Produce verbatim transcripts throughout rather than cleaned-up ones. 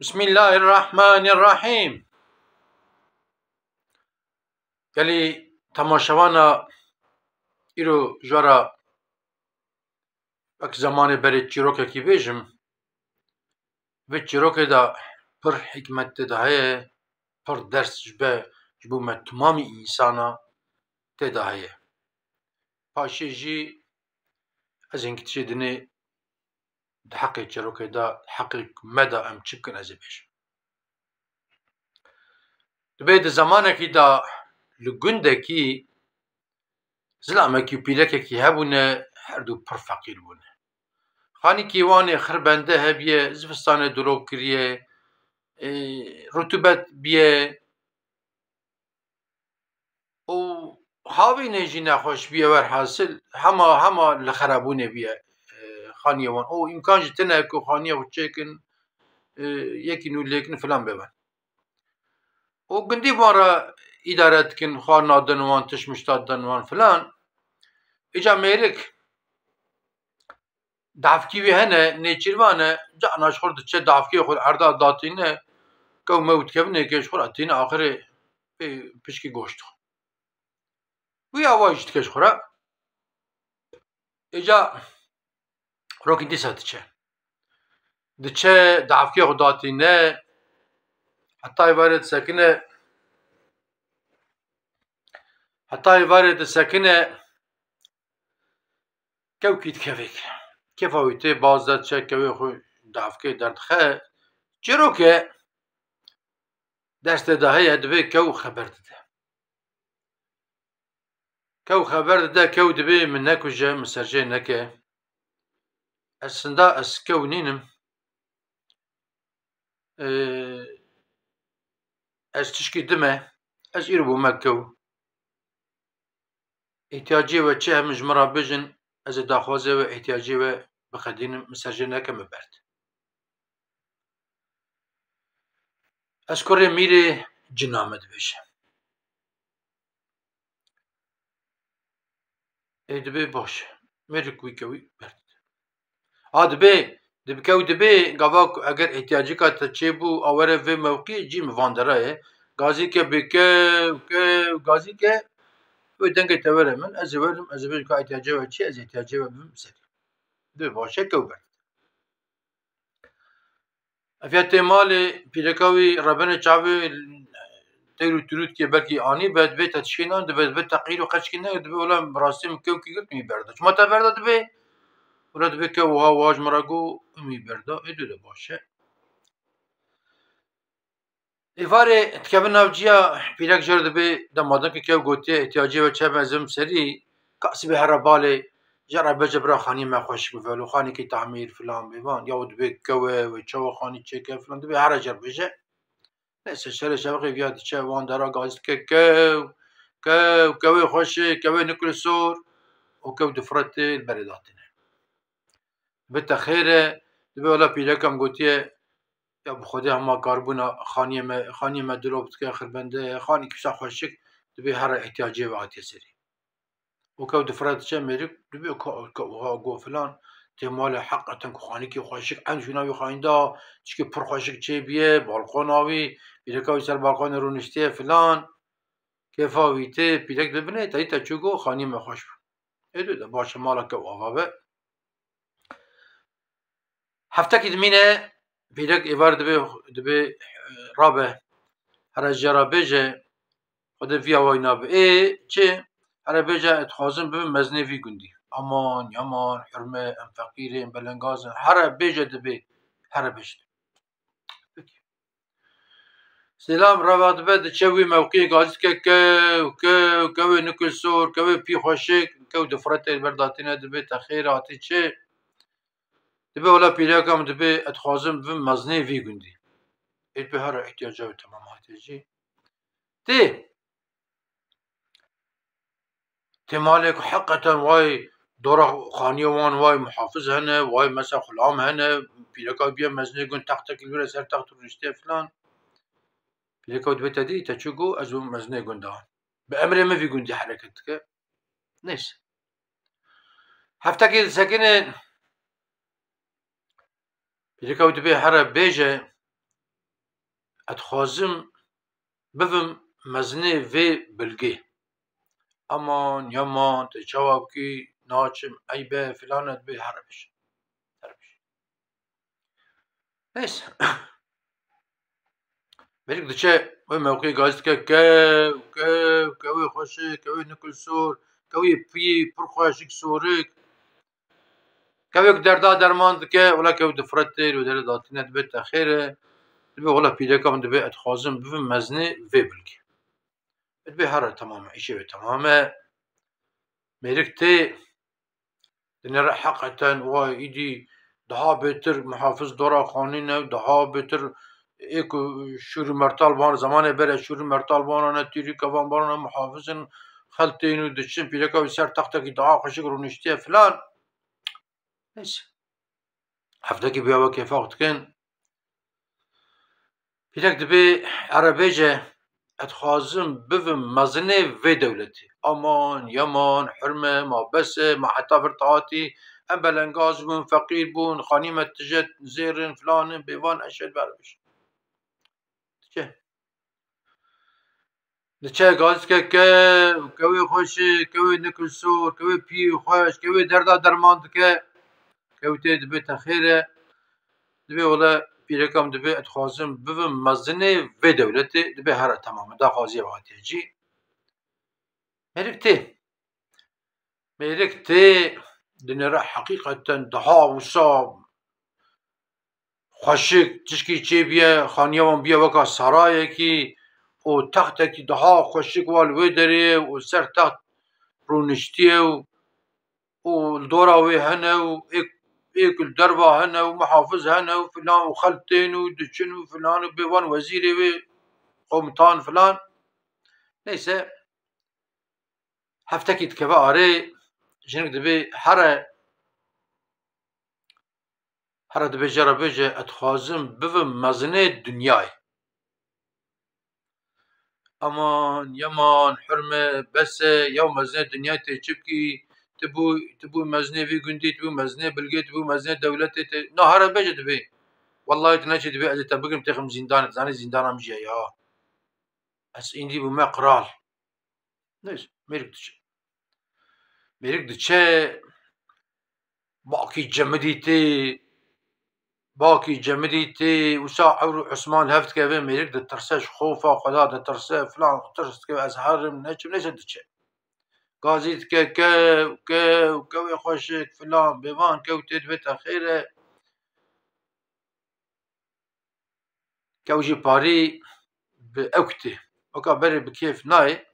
Bismillahirrahmanirrahîm. Gelî temaşevana îro ji we re wek zemanê berê çîrokekî bêjim. Vê çîrokê de pir hikmet tê de heye, pir ders ji be, ji bo me timamî însana tê de heye. Paşê jî ez hinkî tiştê dinê di heqê çîrokê de, di heqê me de em çi bikin ez ê bêjim. Dibê di zemanekî de li gundekî zilamekî û pîrekekî hebûne, her du pir feqîr bûne. Xanîkî wan ê xirbende hebiye, zivistanê dirok kiriye, ê, rutubet biye û havînê jî nexweş biye, werhasil hema, hema li xerabûnê biye, ê, xaniyê wan. Û îmkan jî tine ku xaniyê xwe çêkin, ê, yekî nû lêkin filan bê wan. Û gundî wan re îdare dikin, xwarina din wan, tişt mişta din wan filan. Îca mêrik davkî wî hene, nêçîrvan e, carna ji xwe diçe davkê xwe erda datîne, kew mew dikevine ke ji xwe re tîne axirê pê pişkî goşt xwe. Wî awa jî dike ji xwe re. Îca rokî dîsa diçe. Diçe, davkê xwe datîne, heta êvarê disekine, heta êvarê disekine, kewkî dikevêk. Kêfa wî tê, baz de diçe kewê xwe davkê derdixe. Çîroke destê de heye, dibê kew xeber dide. Kew xeber dide, kew dibê min nekuje, min serjê neke. Ez sinda ez kew nînim. Ee, ez tişkî dime, ez îro bûme kew. Îhtiyacê we çi, em ji min re bijin, ez ê daxwazê we, îhtiyacê we biqedînim, min serjê neke, min berd. Ez kurê mîrê cina me dibêje. Ê dibê baş. Mêrik wî kewî berd. A dibê, dibikew dibê, gava ku eger ihtiyacika te çêbû, a were vê mewqiyê cî min van dera ye. Gazîke bê kew, kew, gazîke, wê dengê te were min, ez ê werim, ez ê bêjim ka ihtiyacê we çi, ez ê ihtiyacê we bibim serî. Dibê baş e, kew berd. Ev ya tê malê, pîreka wî rebene çavê teyr û tirûtkê belkî anî be, dibê te tişkê nan, dibê, dibê te qîr û qeçkê ne, dibê wela bi rastî min kewkî girt, min berda. Çima te berda dibê? Wela dibê kew wiha wiha ji min re got, min berda. Ê dû de baş e. Êvarê dikevin nav ciya, pîrek jê re dibê, dema din ke kew gotiye, ihtiyacê we çi be ez bim serî, ka sibê here balê, jê re bêje bira xanî me xweşik bibe, lo xanîkî tamîr filan bê van, ya dibê kew e, wê çawa xanî çêke filan, dibê here jê re bêje. Neyse, şerê şevqê viya diçe, wan dera gaz dike, kew, kew, kewê xweşik, kewê nikil sor, û kew difirete li berê datîne. Bi te xêr e, dibê wela pîreka min gotiye, ya bi Xwedê hema karbûna xaniyê me, xaniyê me dilop dike, xirbende ye, xanî kîsa xweşik, dibê here ihtiyacê we hatiye serî. Û kew difire diçe mêrik, dibê ka, ka, wiha go filan, tê malê heqeten ku xanîkî xweşik, en jûna wî xayînda, çikî pir xweşik çêbiye, balqona wî, pîreka wî ser balqonê rûniştiye filan. Kêfa wî tê, pîrek dibê binê, teyî te çû go, xanî me xweş bû. Ê dû de baş e, mala kew ava be. Heftekî dimîne, pîrek êvar dibê, dibê, e, rabe. Here jê re bêje, Xwedê viya way nabe. Ê, çi? Here bêje, ez dixwazim bibim mezinê vî gundî. Aman, yaman, hurme, em feqîr in, em belengaz in. Here bêje dibê, here bêje. Peki. Selam, reva dibe diçe wî mewqiyê gazî dike, kew, kew, kewê nikil sor, kewê pî xweşik, kew difirete li ber datîne, dibê te xêr hatî çi? Dibê wela pîreka min, dibê ez dixwazim bibim mezinê vî gundî. Ê dibê here ihtiyaca wî temam hatiye jî. Tê. Tê malê ku heqeten way dora xaniyê wan, way muhafiz hene, way mesela xulam hene, pîreka biye mezinê gund, textek li vir e, ser text rûniştiye filan. Pîreka dibê te dî, te çû got, ez bûm mezinê gunda. Bi emrê min vî gundî hereket dike. Neyse. Heftekê disekine, pîreka wî dibê here bêje, Ez dixwazim bivim mezinê vê bilgê. Aman, yaman, tu çawa bikî, naçim, eyb e, filan e, dibê here bêje. Here bêje. Neyse. Mêrik diçe wê mewqiyê gazî dike, kew, kew, kewê xweşik, kewê nikil sor, kewê pî, pir xweşik, sorik. Kewêk derda derman dike, wela kew difiretê, wê dere datîne, dibê te xêr e. Dibê wela pîreka min, dibê ez dixwazim bivim mezinê vê bilgê. Dibê here temam e, îşê wê temam e. Mêrik tê, dinêre heqeten wa îdî daha bêtir muhafiz dora xanî ne, daha bêtir ê ku şûr û mertal ban, zemanê bere şûr û mertal banane, tîrîka van banane, muhafizin xeltên û diçin, pîreka wî ser textekî daha xweşik rûniştiye filan. Neyse. Heftekî biya we kêfa xwe dikin. Pîrek dibê, ere bêje, ez dixwazim bivim mezinê vê dewletê. Aman, yaman, hurme, ma bes e, ma heta vir tahatî, em belengaz bûn, feqîr bûn, xanî me tije zêr in, filan in, bêvan, eşet ber bêje. Diçe. Diçe gaz dike, kew, kewê xweşik, kewê nikil sor, kewê pî xweş, kewê derda derman dike. Kew tê, dibê te xêr e. Dibê wele pîreka min, dibê ez dixwazim bivim mezinê vê dewletê, dibê here temam e, daxwaziya we hatiye cî. Mêrik tê. Mêrik tê, dinêre heqîqeten daha wisa xweşik, tişkî çêbûye, xaniya wan bûye weka sarayekî û textekî daha xweşik wa li wê derê ye û ser text rûniştiye û, û li dora wê hene û ê, ê ku li derva hene û muhafiz hene û filan û xeltên û diçin û filan û bê wan wezîrê wê, komutan filan. Neyse, heftekî dikeve arê, jinik dibê here, here dibê jê re bêje, ez dixwazim bivim mezinê dinyayê. Aman, yaman, hurme, bes e, ya mezinê dinyayê tê çi bikî, tu bû, tu bû mezinê vî gundî, tu bû mezinê bilgê, tu bû mezinê dewletê, tê, na here bêje dibê. Wellahî tu neçî dibê, ez ê te bigirim, têxim zîndanê, zanî zîndana min jî ye ya. Ez îndî bûme qral. Neyse, mêrik diçe. Mêrik diçe, bakî cemidî tê, bakî cemidî tê, wisa ewr û Osman hev dikeve, mêrik ditirse, ji xofa Xweda ditirse, filan tirs dikeve, ez herim, neçim, neyse diçe. Gazî dike, kew, kew, kewê xweşik, filan, bêvan, kew tê, dibê te xêr e. Kew jî parî bi ewk tê. Weka berê bi kêf nayê.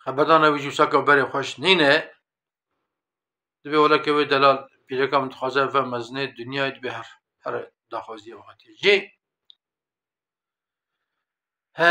Xeberdana wî jî wisa kew berê xweş nîne. Dibê wele kewê delal, pîreka min dixwaze ve mezinê dinyayê, dibê her, here daxwaziya we hatiye cî. He,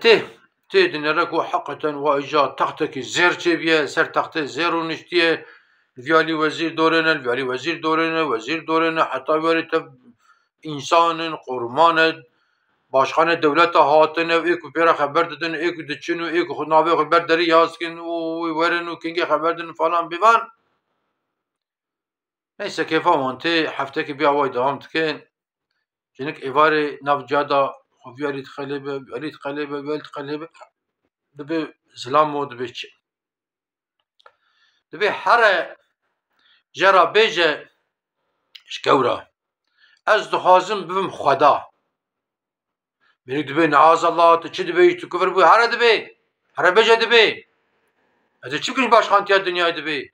tê, tê dinêre ku heqeten wa îca textekî zêr çêbûye, ser textê zêr rûniştiye, li vîya lî wezîr dorêne, li vîya lî wezîr dorêne, wezîr dorêne, heta wî warê tev însan in, qoruman e, başxanê dewleta hatine û ê ku pê re xeber didin, ê ku diçin û ê ku xwe navê xwe ber derî yaz dikin û wî werin û kengê xeber didin falan bêvan. Neyse, kêfa wan tê, heftekî biya way dewam dikin. Jinik êvarê nav ciya da xwe viyarî diqelêbe, viyarî diqelêbe, viyarî diqelêbe. Dibê zilam o, dibê çi? Dibê here jê re bêje, ji kew re, ez dixwazim bibim xweda. Mêrik dibê, neazallah, tu çi dibê, tu kufir bû, here dibê. Here bêje dibê. Ez ê çi bikim ji başxantiya dinyayê dibê.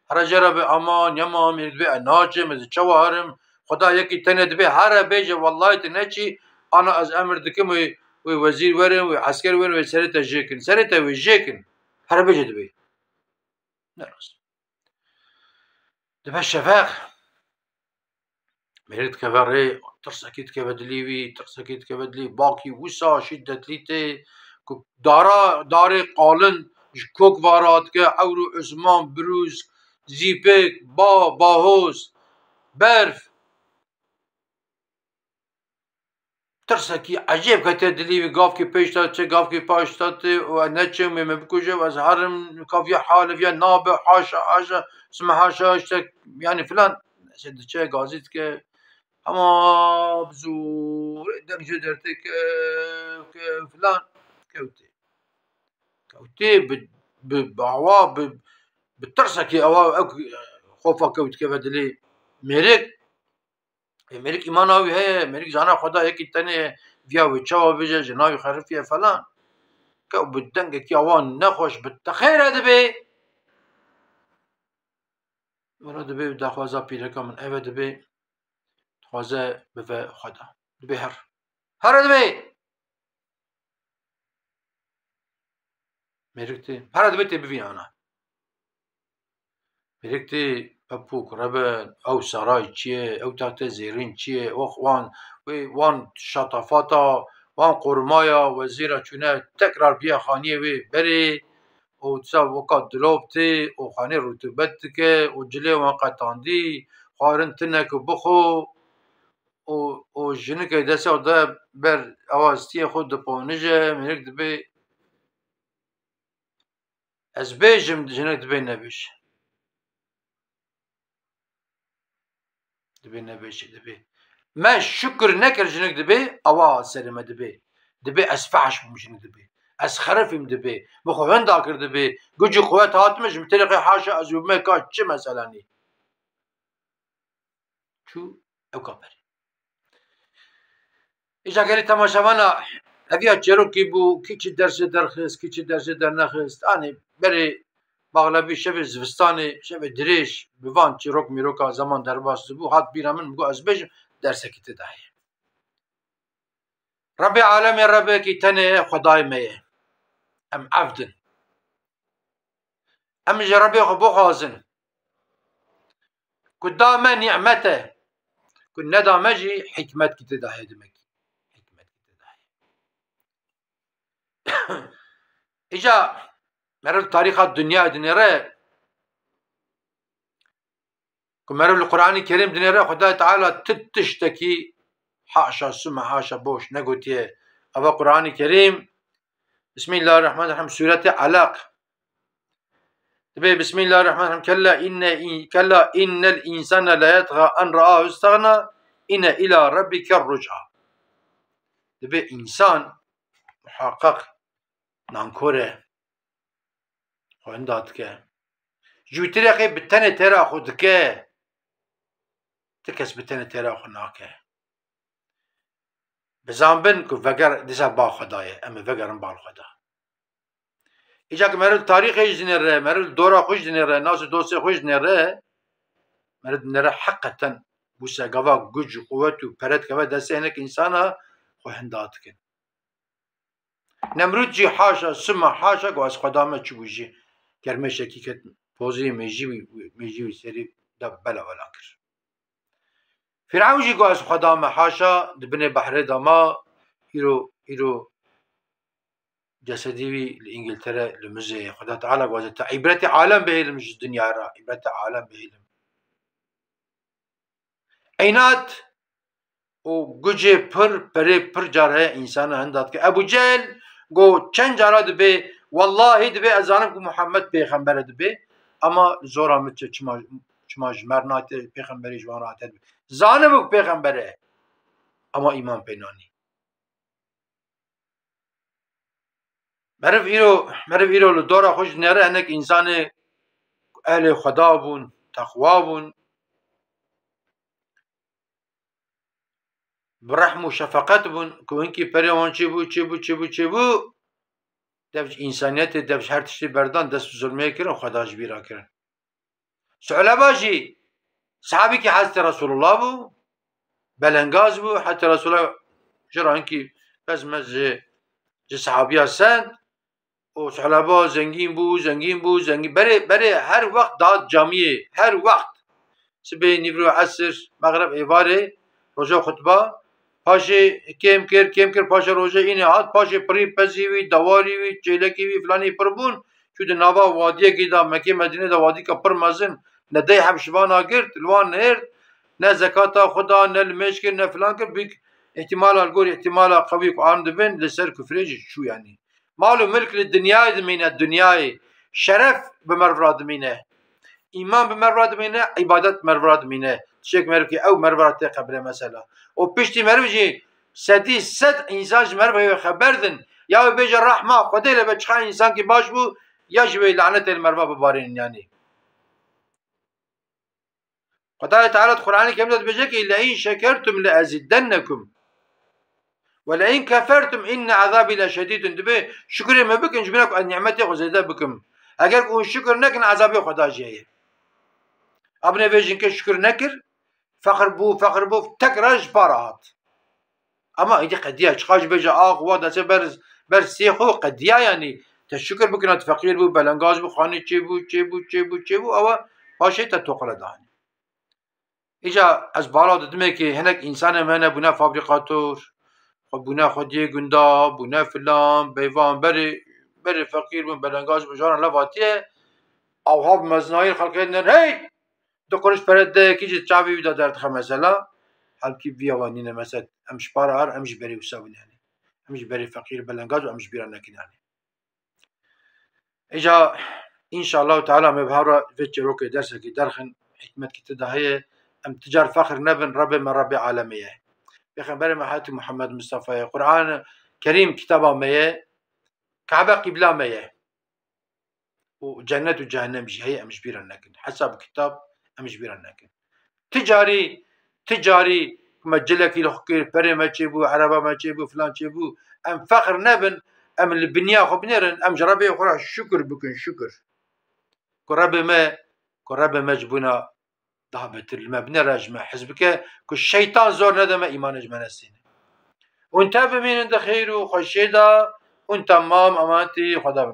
Here jê re bê, aman, yaman, mêrik dibê, ez naçim, ez ê çawa herim. Xweda yekî tenê dibê, here bêje, wellahî tu neçî, ana ez emir dikim wê, wê wezîr werin, wê esker werin, wê serê te jêkin. Serê te wê jêkin. Here bêje dibê. Nerast. Dibe şefeq. Mêrik dikeve rê, tirsekî dikeve dilî wî, tirsekî dikeve dilî, bakî wisa şîdetlî tê ku dara, darê qalin ji kok va radike, ewr û Osman, birûz, zîpik, ba, bahoz, berf. Tirsekî ecêb kete dilî wî, gavkî pêş de çi, gavkî paş de tê û ez neçim, wê me bikuje û ez herim, kaviya hal, viya nabe, haşa, haşa, sime haşa, işte, yani filan. Neyse diçe, gazî dike, hema bi zorê deng ji dertê ke, ke filan. Kewtê. Kewtê bi, bi, bi awa, bi, bi tirsekê awa, ew xofa kewt keve dilê mêrik. Ê, mêrik îmana wî heye, mêrik zana Xweda yekî tenê ye, viya wê çawa bêje, jina wî xerifiye falan. Ke bi dengekî awa nexweş bi texêre dibê. Wela dibê daxwaza pîreka min ev e, dibê dixwaze bive Xweda. Dibê her. Here dibê. Mêrik tê. Here dibê tê bivîne ana. Mêrik tê pepûk, reben, ew saray çi ye, ew textê zêrîn çi ye, wex wan, wê wan şatafata, wan qorumaya wezîra çûne tekrar biya xaniyê wê berê û disa weka dilop tê û xanê rutubet dike û cilê wan qetandî, xwarin tine ku bixwe û, û jinikê destê xwe de ber ewa stiyê xwe diponije, mêrik dibê, ez bêjim, jinik dibê nebêj. Dibê nebêj, dibê. Me şukir nekir jinik dibê, awa serê me dibê. Dibê ez fehş bûm jinik dibê. Ez xerifîm dibê. Min xwe winda kir dibê. Guc û quwet hat min ji min têrê qey haşa ez û me ka çi mesele nî. Çû ew kaperê. Îca gelî temaşevana eviya çêrokî bû, kî çi dersê derxist, kî çi dersê dernexist. Anî berê baxlebî şevê zivistanê, şevê dirêj, bi van çîrok mîroka zeman derbas dibû, hat bîra min, min got ez bêjim, dersekî tê de heye. Rebê alemê rebekî tenê ye, Xwedayê me ye. Em evd in. Em ji Rebê xwe bixwazin. Ku da me nîmet e. Ku neda me jî hikmet ki tê de heye demek. Hikmet ki tê de heye. Îca meriv tarîxa dinyayê dinêre. Ku meriv li Qur'anî Kerîm dinêre, Xwedayê Teala ti tiştekî haşa, suma haşa boş negotiye. Eva Qur'anî Kerîm, Bismillahirrahmanirrahim, Sûretê Alaq. Dibê, Bismillahirrahmanirrahim, Kella inne in-, kella innel insane leyetxa en raahu istagna, inne ila rabbike ruc'a. Dibê însan muhaqqaq nankor e. Xwe hinda dike. Ji wî tirê qey bi tenê têra xwe dike. Ti kes bi tenê têra xwe nake. Bizanbin ku veger dîsa ba xwe daye. Em ê vegerin bal xwe da. Îca ki meriv tarîxê jî dinêre, meriv dora xwe jî dinêre, nas û dostê xwe jî dinêre, meriv dinêre heqeten wisa gava guc û quwet û pere dikeve destê hinek însana xwe hinda dikin. Nemrûd jî haşa, sima haşa ku ez xweda me çi bû jî. Kermêşekî ket pozî mêjî wî, mêjî wî serî de bela bela kir. Fîrewn jî ku ez xweda me haşa di binê behrê de ma, îro, îro cesedî wî li Îngiltere li mizê ye. Xweda Teala ku ez te îbretê alem bihêlim ji dinyayê re, îbretê alem bihêlim. Eynat û gucê pir, perê pir car heye însana hinda dike. Ebû Cehil got, çend cara dibê, wellahî dibê ez zanim ku Muhammed pêxember e dibê, ama li zora min çi, çima, çima ji me re nate pêxemberî ji wan re hate dibê. Zanibû ku pêxember e, ama îman pê nanî. Meriv îro, meriv îro li dora xwe jî dinêre hinek însanê ku ehlê Xweda bûn, texwa bûn, bi rehm û şefeqet bûn, ku hinkî perê wan çêbû, çêbû, çêbû, çêbû, dev ji însaniyetê, dev ji her tiştê berdan, dest bi zulmê kirin, Xweda ji bîra kirin. Su'leba jî sahabîkî Hezretî Resulullah bû, belengaz bû, Hezretî Resulullah ji re hinkî bezmez ji, ji sahabiya send û Su'leba zengîn bû, zengîn bû, zengîn. Berê, berê her wext dihat camiyê, her wext. Sibê, nîvro, esir, mexreb, êvarê, roja xutba, paşê kêm kir, kêm kir, paşê roja înê hat, paşê pirî pezî wî, dewarî wî, çêlekî wî, filanî pir bûn, çû di nava wadiyekî de, Mekê Medînê de wadîka pir mezin, ne dey heb şivana girt, li wan nêrt, ne zekata xwe da, ne limêj kir, ne filan kir, bîk îhtîmala, li gor îhtîmala qewî ku an dibin, li ser kufrê jî çû yanî. Mal û milk li dinyayê dimîne, dinyayê. Şeref bi meriv re dimîne. Îman bi meriv re dimîne, îbadet bi meriv re dimîne. Tiştek meriv ki ew meriv re tê qebre mesela. Û piştî meriv jî Sedî sed însan ji meriv wê xeber din. Ya wê bêje rehma Xwedê lê be çiqa însankî baş bû, ya jî wê lanetê li meriva bibarînin yanî. Xwedayê Teala di Qur'anê Kerim de dibêje ki, "Le in şekertum le ezîdennekum. Ve le in kefertum inne azabî le şedîdun." Dibê şukurê me bikin, ji bîna ku ez nîmetê xwe zêde bikim. Eger ku hûn şukur nekin, ezabê Xweda jî heye. Abine vê jinke şukur nekir, feqir bû, feqir bû, tekrar ji para hat. Ama îdî qediya, çiqa jî bêje, ax, wa dese ber, ber sê xwe qediya yanî. Te şukur bikina, tu feqîr bû, belengaz bû, xanî çê bû, çê bû, çê bû, çê bû, ewa paşê te toqile danî. Îca ez bala didimê ki hinek însanê me hene bûne fabrîkator, xwe bûne xwediyê gunda, bûne filan, beyvan, berê, berê feqîr bûn, belengaz bûn, jaran levatiye, awha bi mezinayî xelkê din, hey! Du quruş pere de yekî jî çavê wî de derdixe mesela. Halkî viya wa nîne mesela, em ji para her, em ji berê wisa wî nehne. Em ji berê feqîr belengaz û em ji bîra nekin yani. Îca, înşallah teala me bi hevra vê çîrokê dersekî derxin, hikmet ki tida heye, em ticar fexir nebin, Rebê me Rebê alemê ye. Pêxemberê me Hezretî Muhammed Mustafa ye. Qur'an Kerîm kitaba me ye, Kabe qîbla me ye. Û cennet û cehennem jî heye, em ji bîra nekin. Hesab û kitab em ji bîra nekin. Ti carî, ti carî me cilekî li xwe kir, perê me çêbû, ereba me çêbû, filan çêbû. Em fexir nebin, em li biniya xwe binêrin, em ji Rebê xwe re şukir bikin, şukir. Ku Rebê me, ku Rebê me ji bûna daha betir li me binêre, ji me hez bike, ku şeytan zor nede me, îmanê ji me nestîne. Hûn tev bimînin di xêr û xweşiyê de, hûn temam emanetî Xweda bin.